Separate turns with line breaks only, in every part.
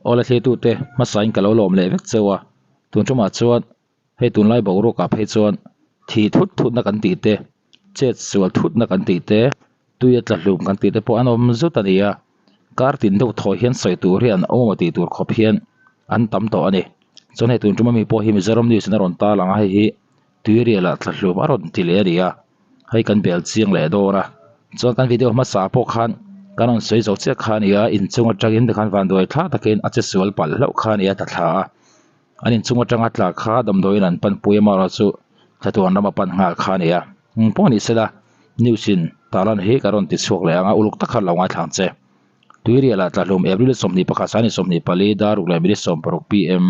Awle thlitute hmasain ka lo lawm leh vek cheu a, tun tumah chuan hei tunlai boruakah phei chuan thi thut thutna kan tih te, chet sual thutna kan tih te, tui a tla hlum kan tih te pawh an awm zut a ni a, kar tin deuh thaw hian sawi tur hi an awm a tih tur khawp hian an tam tawh a ni. Chuan hei tun tuma mi pawh hi Mizoram News in a rawn tarlang a, hei hi tuirialah tla hlum a rawn ti leh a ni a, hei kan bel chiang leh dawn a. Chuan kan video hmasa pawh khan kan rawn sawi zo chiah kha a ni a, inchung atangin tikhan vanduai thlak takin a che sual palh hlauh kha a ni a, tla thla a. An inchung atanga tla kha damdawiin an panpui a, amaherawhchu thlatuan ram a pan nghal kha a ni a. Eng pawh ni sela news in tarlan hi ka rawn ti chhuak leh ang a, uluk tak khan lo ngaithla ang che. Tuirialah tlahlum April 21 sani 24 daruk leh minute 16 pm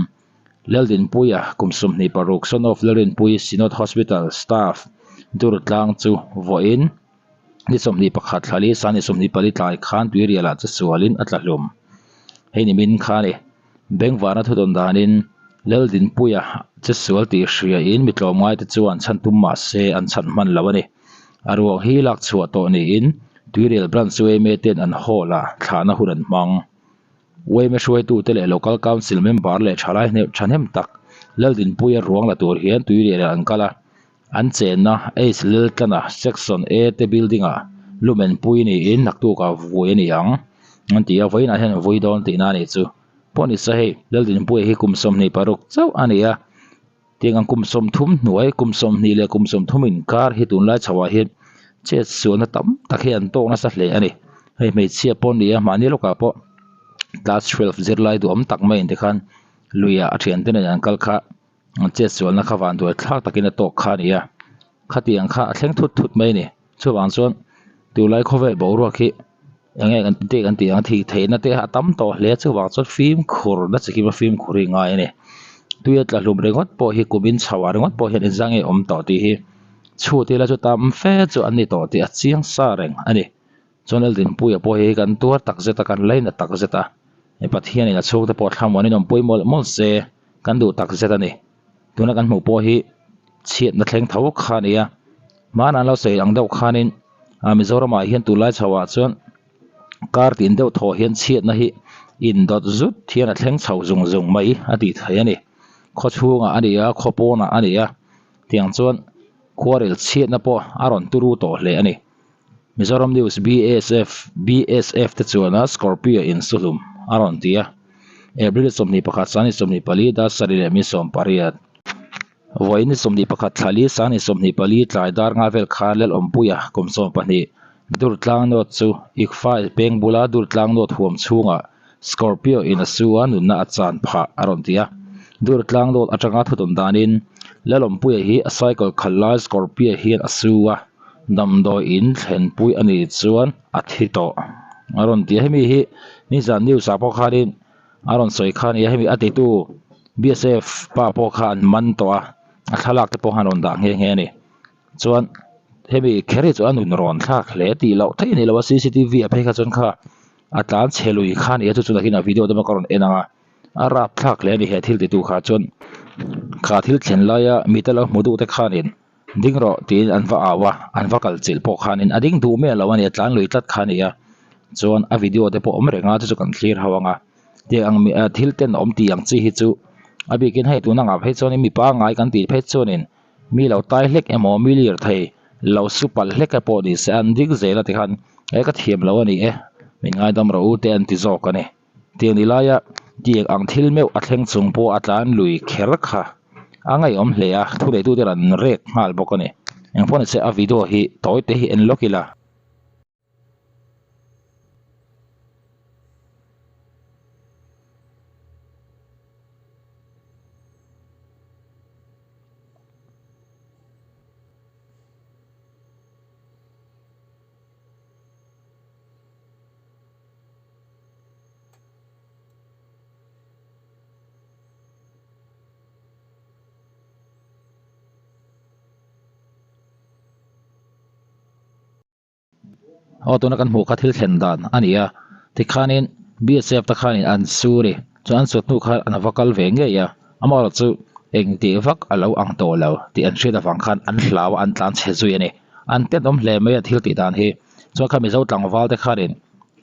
Laldinpuia kum 26 son of Lalrinpui Synod Hospital staff Durtlang chu vawiin ni 21 thlali sani 24 tlai khan Tuirialah che sualin a tlahlum. Hei ni min kha a ni. Bengvarna thudawn danin Laldinpuia che sual tih hriain mi tlawmngaite chuan chhan tum mah se an chhan hman lo a ni. A ruang hi lak chhuah tawh niin Tuirial Branch yma ten an hall ah thlahna hun an hmang. Yma hruaitute leh Local Council member leh thalai hneuh thahnem tak Laldinpuia ruang la tur hian Tuirial ah an kal a, an chenna Ace Laltlana Section A te building ah lumen pui niin naktukah vui a ni ang an ti a, vawiinah hian an vui dawn tihna a nih chu. Pawh ni se hei Laldinpuia hi kum 26 chauh a ni a. Tiang ang kum 30 hnuai, kum 20 leh kum 30 inkar hi tunlai chhoah hian chet sualna tam tak hi an tawk nasa hle a ni. Hei hmeichhia pawh ni a, mahni lawkah pawh class twelve zirlai duhawm tak mai in tikhan luiah a thiante nen an kal kha chet sualna kha vanduai thlak takin a tawk kha a ni a. Khatiang kha a thleng thut thut mai a ni. Chuvang chuan tunlai khawvel boruak hi eng nge kan tih kan tih ang thih theihna te a tam tawh hle chuvang chuan fimkhur na chi kim a fimkhur hi ngai a ni. Tui a tla hlum ringawt pawh hi kum in chho ah ringawt pawh hian inzang nge awm tawh tih hi chhut ila chu tam fe chu an ni tawh tih a chiang sa reng a ni. Chuan Laldinpuia pawh hi kan tuar tak zet a kan lainat tak zet a Pathianin a chhungte pawh thlamuan in awmpui mawlh mawlh se kan duh tak zet a ni. Tuna kan hmuh pawh hi chhiatna thleng tho kha a ni a, hmanah an lo sawi ang deuh khanin ah Mizoramah hian tunlai chhoah chuan kar tin deuh thawh hian chhiatna hi indawt zut hian a thleng chho zung zung mai a tih theih a ni. Khaw chhungah a ni a, khaw pawnah a ni a, tiang chuan khuarel chhiatna pawh a rawn turu tawh hle a ni. Mizoram News BASF BSF te chuan a Scorpio in su hlum a rawn ti a, April 21 sani 24 dar sarih leh mi 18. Vawiin 21 thla li sani 24 tlai dar nga vel khan Lalawmpuia kum 12 Durtlang North chu ICFA peng bula Durtlang North huam chhungah Scorpio in a su a nunna a chan phah a rawn ti a. Durtlang North atanga thutawn danin Lalawmpuia hi a cycle khalh lai Scorpio hian a su a. Damdawi in thlenpui a nih chuan a thi tawh a rawn ti a hemi hi nizan news ah pawh khanin a rawn sawi kha a ni a hemi a titu B_S_F pa pawh kha an man tawh a a thlalak te pawh khan a rawn dah nghe nghe a ni chuan hemi kher hi chu a nun rawn thlak hle tih loh theih a ni lo a C_C_T_V ah phei kha chuan kha a tlan chhe lui kha a ni a chu chu nakin a video te pawh ka rawn en ang a. A rap thlak hle a ni he thil titu kha chuan kha thil thlen laia mite lo hmu duh te khanin ding rawh tiin an va au a, an va kal chilh pawh khanin a ding duh miah lo a ni, a tlan lui tlat kha a ni a, chuan a video te pawh awm reng a chu chu kan thlir ho ang a, tiang ang thil ten awm tih ang chi hi chu a bikin hei tuna ngah phei chuanin mi pangngai kan tih phei chuanin mi lo tai hlek emaw mi lirthei lo su palh hlek pawh ni se an ding zel a tikhan e ka thiam lo a ni e min ngaidam rawh u te an ti zawk a ni. Tiang ni laia tiang ang thil meuh a thleng chung pawh a tlan lui kher kha a ngaihawm hle a, thuneitute an rek nghal bawk a ni. Engpawh nise a video hi tawi te hi en lawk ila. Aw tuna kan hmuh kha thil thlen dan a ni a tikhanin BSF te khanin an su a ni chuan an sut hnu khan an va kal ve ngei a amaherawhchu chu engtih vak a lo ang tawh lo tih an hriat avang khan an hlau a an tlan chhe zui a ni an tenawm hle mai a thil tih dan hi chuan kha Mizo tlangval te khanin.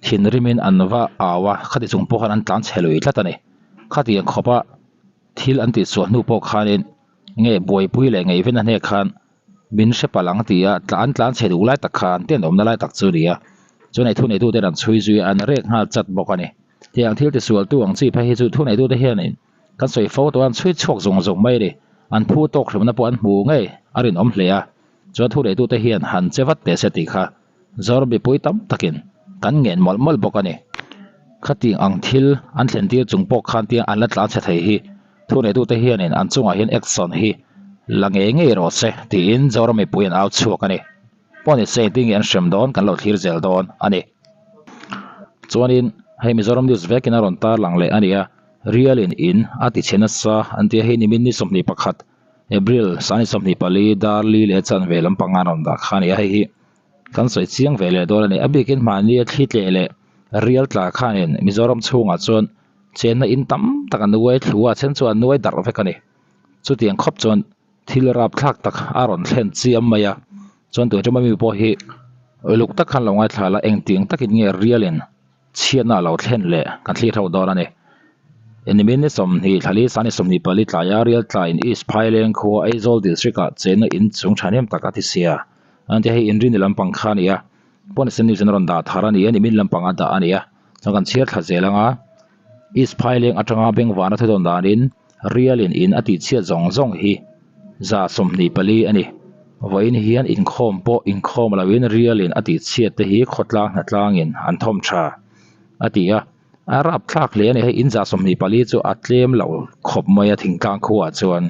Thinrimin an va au a, khati chung pawh khan an tlan chhe lui tlat a ni. Khatiang khawpa thil an tihchhuah hnu pawh khanin nge buaipui leh ngaihven a hnek khan min hre palh ang ti a, an tlan chhe duh lai tak kha an tenawmna lai tak chu a ni a. Chuan ei thuneituten an chhui zui a, an rek nghal chat bawk a ni. Tiang thil tisualtu ang chi phei hi chu thuneitute hianin kan sawi fo tawh a, an chhui chhuak zawng zawng mai a ni. An phu tawk hremna pawh an hmu ngei a rinawm hle a, chuan thuneitute hian han che vat teh se tih kha Zoram mipui tam takin kan ngen mawlh mawlh bawk a ni. Khatiang ang thil an thlen tir chung pawh khan tiang an la tlan chhe thei hi thuneitute hianin an chungah hian action hi la ngei ngei rawh se tiin Zoram mipui an au chhuak a ni. Pawh ni se engtin nge an hrem dawn kan lo thlir zel dawn a ni. Chuanin hei Mizoram News vekin a rawn tarlang leh a ni a, Rialin in a ti chhe nasa an ti a, hei nimin ni 21 April sani 24 dar li leh chanve lampang an rawn dah kha a ni a, hei hi kan sawi chiang ve leh dawn a ni. A bikin mahni a thli tleh leh rial tla khanin Mizoram chhungah chuan chenna in tam tak a nuai thlu a, then chu a nuai darh vek a ni. Chutiang khawp chuan thil rapthlak tak a rawn thlen chiam mai a, chuan tun tuma mi pawh hi uluk tak khan lo ngaithla la engtiang takin nge rialin chhiatna a lo thlen leh kan thlir ho dawn a ni. Nimin ni 20 thlali sani 24 tlaia rial tlain East Phaileng khua Aizawl District ah chenna in chung thahnem tak a ti sia. An ti hei inrini lampang kha a ni a, pawn sen news in a rawn dah thar a ni a, nimin lampang a dah a ni a, chuan kan chhiar thla zel ang a, East Phaileng atanga Bengvana thu dawn danin Rialin in a tihchhiat zawng zawng hi 24 a ni. Vawiin hian inkhawm pawh inkhawm loin Rialin a tihchhiat te hi khawtlang hnatlangin an thawm tha a ti a, a rapthlak hle a ni. Hei in 24 chu a tlem lo khawp mai a thingtlang khuaah chuan.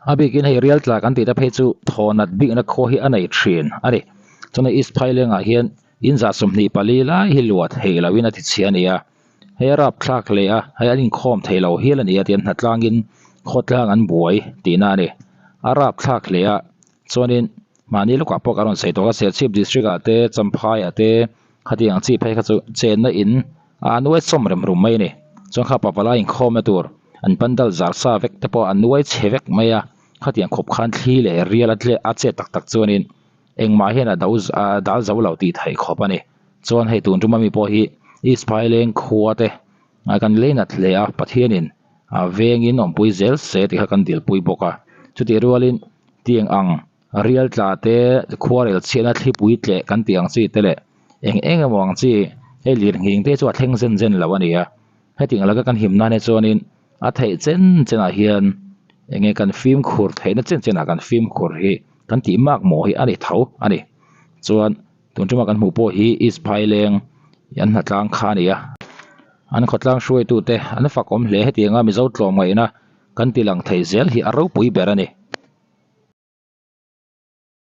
A bikin hei Rial tla kan tih te phei chu thawnat bikna khua hi a nei thin a ni. Chuan hei East Phailengah hian in 24 lai hi luah theih loin a tichhia a ni a. Hei a rapthlak hle a, hei an inkhawm thei lo hial a ni a tihian hnatlangin khawtlang an buai tihna a ni. A rapthlak hle a, chuanin mahni lawkah pawh ka rawn sawi tawh a, Serchhip district ah te, Champhai ah te khatiang chi phei kha chu chenna in a nuai sawm rem rum mai a ni. Chuan kha pavalai inkhawmna tur an pandal zar sa vek te pawh a nuai chhe vek mai a, khatiang khawp khan thli leh rial a tle a chet tak tak chuanin engmah hian a do a dal zo lo tih theih khawp a ni. Chuan hei tun tuma mi pawh hi East Phaileng khua te kan leinat hle a, Pathianin a vengin awmpui zel se tih kha kan dilpui bawk a. Chutih rualin tiang ang rial tla te khuarel chhiatna thlipui tleh kan tih ang chi te leh eng eng emaw ang chi hei lirnghing te chu a thleng zen zen lo a ni a. Hetiang laka kan him nan hi chuanin a theih chen chenah hian eng nge kan fimkhur theihna chen chenah kan fimkhur hi kan tih mak mawh hi a ni tho a ni. Chuan Tun tuma kan hmuh pawh hi East Phaileng an hnatlang kha a ni a, an khawtlang hruaitute an fak awm hle. Hetianga Mizo tlawmngaihna kan ti lang thei zel hi a ropui ber a ni.